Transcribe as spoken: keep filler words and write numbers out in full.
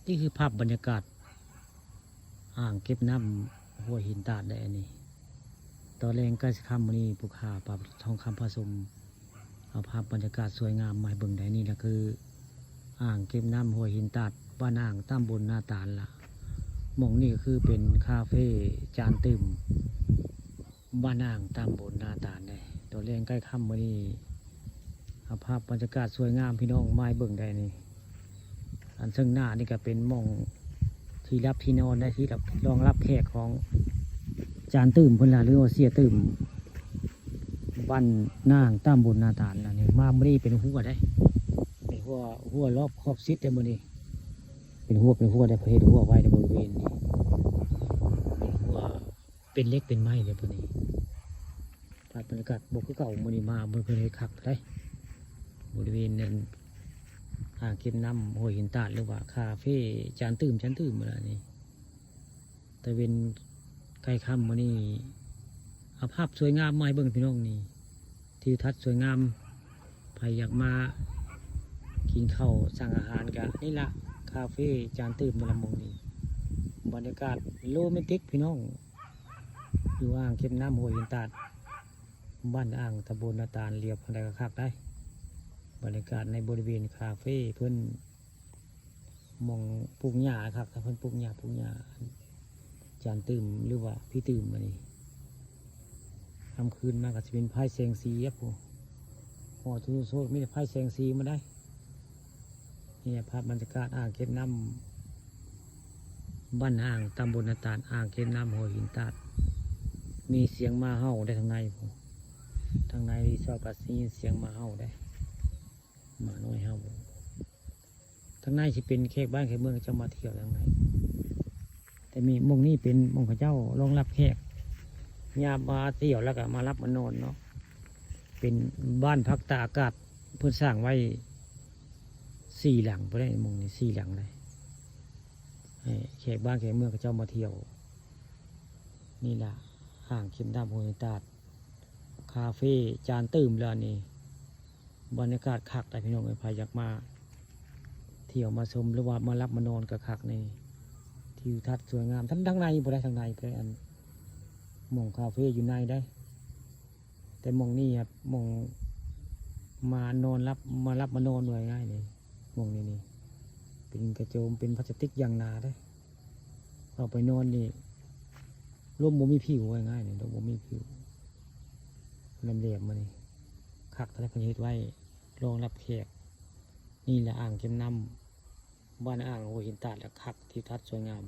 นี่คือภาพบรรยากาศอ่างเก็บน้ำห้วยหินตาดได้อันนี้ ตอนแลงใกล้สิค่ำมื้อนี้ ผู้ข่าวปลาทองคำผสม เอาภาพบรรยากาศสวยงามมาให้เบิ่งได้ นี่แหละคืออ่างเก็บน้ำห้วยหินตาด บ้านอ่างตำบลนาตาลละ หม่องนี้ก็คือเป็นคาเฟ่จานตื่ม บ้านอ่างตำบลนาตาลได้ ตอนแลงใกล้ค่ำมื้อนี้ เอาภาพบรรยากาศสวยงามพี่น้องมาให้เบิ่งได้นี่ อันเชิงหน้านี่ก็เป็นหม่องที่รับที่นอนได้ ที่รับรองรับแขกของจานตื่มเพิ่นล่ะ หรือว่าเสียตื่ม บ้านอ่างตำบลนาตาลล่ะนี่ มามื้อนี้เป็นฮั้วได้ เป็นฮั้ว ฮั้วรอบขอบชิดได้มื้อนี้ เป็นฮั้ว เป็นฮั้วได้ เพิ่นเฮ็ดฮั้วไว้ในบริเวณนี้ เป็นฮั้ว เป็นเหล็กเป็นไม้เลยพอดี ภาพบรรยากาศบ่คือเก่า มื้อนี้มา มื้อเพิ่นเฮ็ดคักเด้ บริเวณนั้นอ่างเก็บน้ำห้วยหินตาด หรือว่าคาเฟ่จานตื่ม จานตื่มมื้อนี้ ตะเว็นใกล้ค่ำมื้อนี้ เอาภาพสวยงามมาให้เบิ่งพี่น้องนี่ ทิวทัศน์สวยงาม ไผอยากมากินข้าวสั่งอาหารก็นี่ละ คาเฟ่จานตื่มมื้อละหม่องนี้ บรรยากาศโรแมนติกพี่น้อง อยู่อ่างเก็บน้ำห้วยหินตาด บ้านอ่างตำบลนาตาล เหลียวทางใดก็คักได้ บรรยากาศในบริเวณคาเฟ่เพิ่น หม่องปลูกหญ้าคัก ถ้าเพิ่นปลูกหญ้า ปลูกหญ้า จานตื่ม หรือว่าพี่ตื่มอันนี้ ค่ำคืนมาก็สิเป็นไฟแสงสีครับผม ฮอดทุกโซนมีแต่ไฟแสงสีมาได้ นี่ภาพบรรยากาศอ่างเก็บน้ำ บ้านอ่างตำบลนาตาล อ่างเก็บน้ำห้วยหินตาด มีเสียงหมาเห่าได้ทางในพู้น ทางในรีสอร์ทก็สิมีเสียงหมาเห่าได้ หมาน้อยเห่า ทางในสิเป็นแขกบ้านแขกเมืองเขาเจ้ามาเที่ยวทางใน แต่มีหม่องนี้เป็นหม่องเขาเจ้ารองรับแขก ยามมาเที่ยวแล้วก็มาหลับมานอนเนาะ เป็นบ้านพักตากอากาศ เพิ่นสร้างไว้สี่หลัง บ่ได้หม่องนี้สี่หลังเลย ให้แขกบ้านแขกเมืองเขาเจ้ามาเที่ยว นี่ล่ะ อ่างเก็บน้ำห้วยหินตาด คาเฟ่จานตื่มแล้วอันนี้ บรรยากาศคักได้พี่น้องเอ้ย ไผอยากมาเที่ยวมาชม หรือว่ามาหลับมานอนก็คักนี่ ทิวทัศน์สวยงาม ทั้ง ทั้งในพู้นได้ ทางในพู้นได้ อันหม่องคาเฟ่อยู่ในได้ แต่หม่องนี้ครับ หม่องมานอนหลับ มาหลับมานอนว่าง่ายเลย หม่องนี้นี่ เป็นกระโจม เป็นพลาสติกอย่างหนาเด้ เข้าไปนอนนี่ ลมบ่มีผิวว่าง่ายเลย ลมบ่มีผิว แหลมๆ มานี่ คัก แต่ละเพิ่นเฮ็ดไว้รองรับแขก นี่แหละอ่างเก็บน้ำ บ้านอ่างห้วยหินตาดละคัก ทิวทัศน์สวยงาม